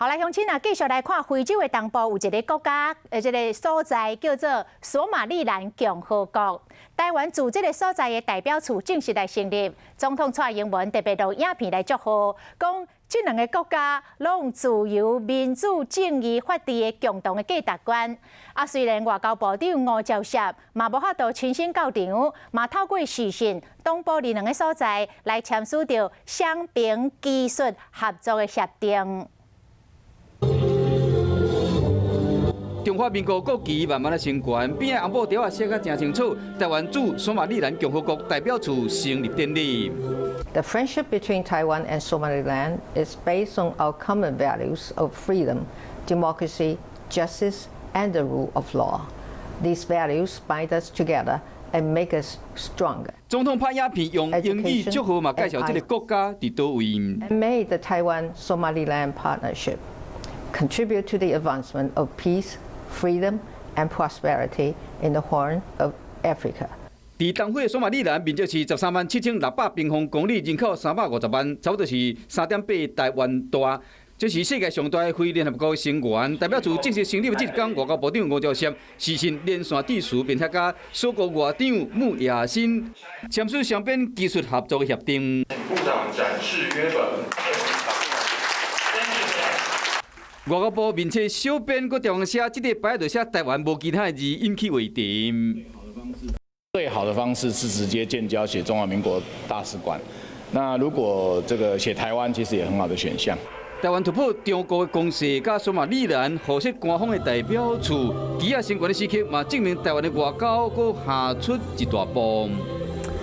好來，鄉親啊，繼續來看非洲的東部有一个國家，這个所在叫做索馬利蘭共和國。台灣駐這个所在的代表處正式來成立，總統蔡英文特別錄影片來祝賀，講這兩个國家攏自由、民主、正義、法治的共同的價值觀。啊，雖然外交部長吳釗燮嘛無法度親身到場，嘛透過視訊，同步佇兩个所在來簽署著雙邊技術合作的協定。中華民國國旗慢慢仔升懸，邊仔紅布條仔寫甲誠清楚。台灣駐索馬利蘭共和國代表處成立典禮。 The friendship between Taiwan and Somaliland is based on our common values of freedom, democracy, justice, and the rule of law. These values bind us together and make us stronger. 總統拍影片用英語祝賀嘛，介紹這个國家佇佗位。 May the Taiwan-Somaliland partnership contribute to the advancement of peace, freedom, and prosperity in the Horn of Africa. 佇東非的索馬利蘭面積是137,600平方公里，人口350萬，差不多是3.8台灣大。這是世界上大的非聯合國成員，代表處正式成立的這一天，外交部長吳釗燮視訊連線致辭，並且佮索國外長穆亞辛簽署雙邊技術合作的協定。部長展示約本。外交部面冊小編閣調寫，這个牌就寫台灣，無其他的字引起話題。最好的方式是直接建交，寫中華民國大使館。那如果這個寫台灣，其實也很好的選項。台灣突破中國的攻勢，佮索馬利蘭互設官方的代表處，旗仔升懸的時刻，嘛證明台灣的外交閣行出一大步。